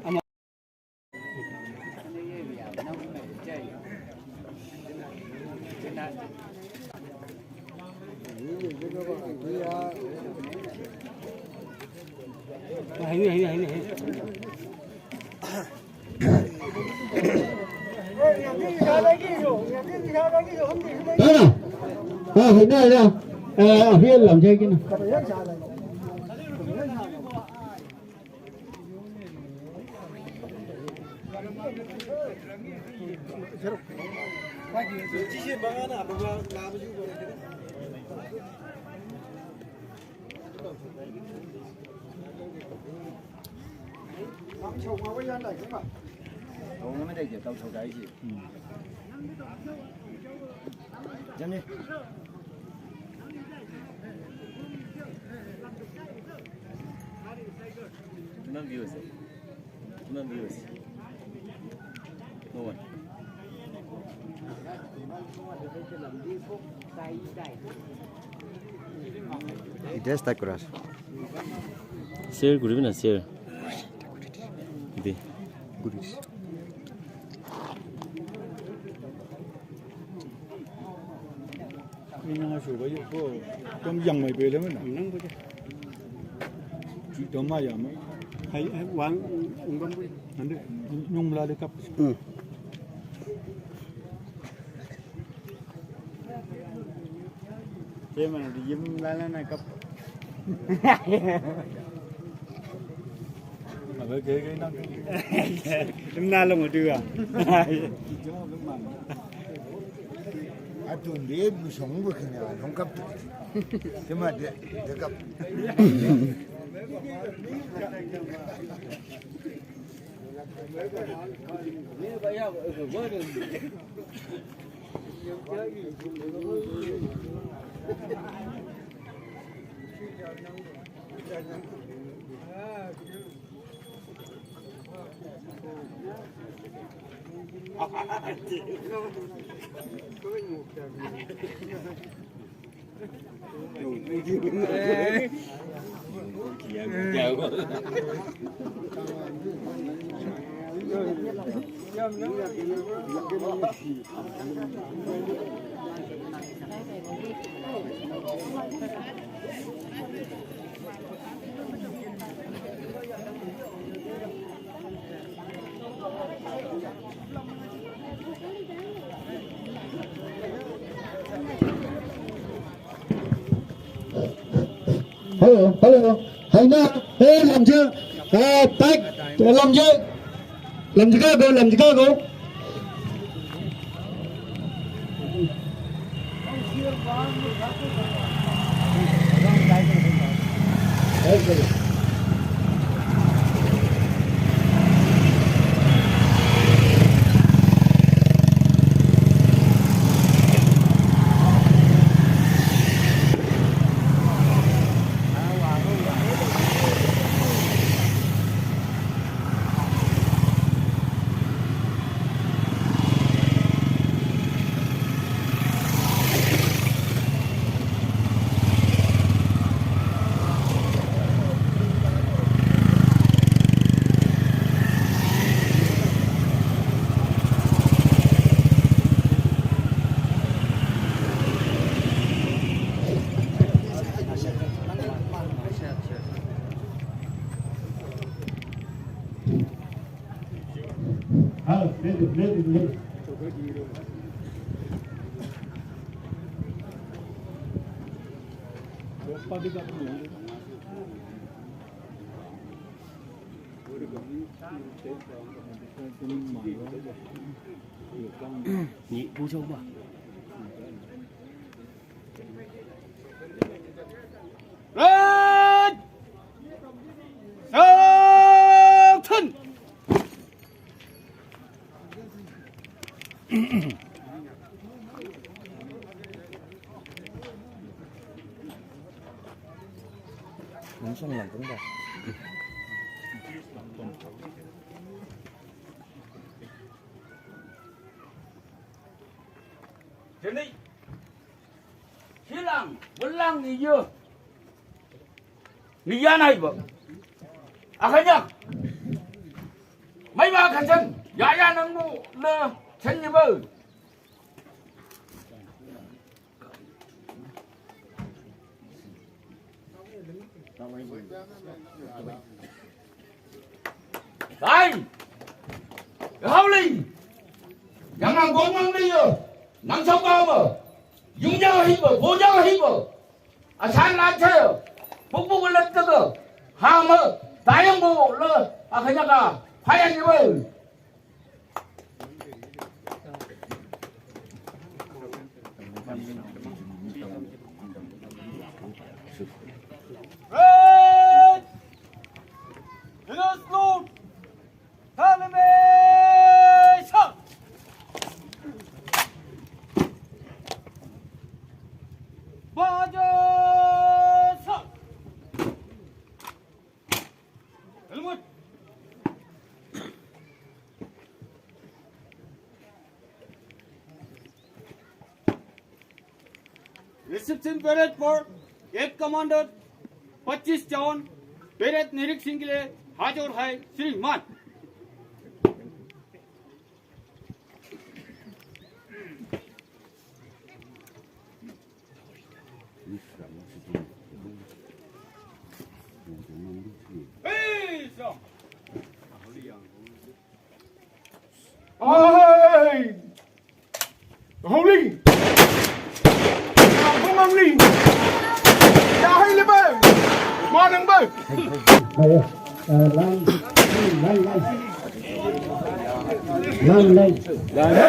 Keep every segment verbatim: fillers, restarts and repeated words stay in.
Ana, ah, hina, hina. Eh, afi lam jai kina. Share guribi na, share. Di. Ina nga shuba yu ko kam yang mai pe le mana. Chi doma ya ma. Hai, hai, wang, ungam bu. Ande, nyung la de kap. Thế mà đi yếm lá lá này cấp. Mà với cái cái năng. Em na lòng mà đưa à. Atun dia bu song bu kena long kap tu. Cuma dia dia kap. Hello, hello. Hai na, eh, lamja, eh, tak, lamja, lamja ka go, lamja ka go. Red! Southern! Jeni, silang, welang iyo. Niyan haibo. Akhanyak. Maiba khachen, yaya nangmu le, chen yibo. Hai. Haoli. Yang nang gomang ni yo. Nang chau kau mo. Yung jang hibo, bo jang hibo. Asan la che. Puk puk lat ke. Ha mo. Tayang bo le. Akhanya ka. Hayan ni bo. Red! Minus Lord! Tanime Shang! Baja Shang! Helmut! Reception parade for eighth Commander पच्चीस जवान parade निरीक्षण के लिए हाजिर है श्रीमान। Hey! Hong Ling! Hong Ling! Ya hai le bang! Ma nang bang! Hey, hey, hey. Hey, uh, Lang, Lang, Lang. Lang, Lang. Hey.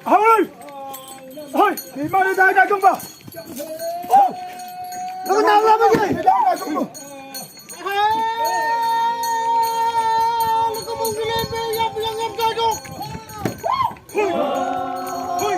Hoi! Hoi! Ni ma ni dai dai kung ba? Hoi! Lu na la ma ni. Dai dai kung ba? Hoi! Hoi!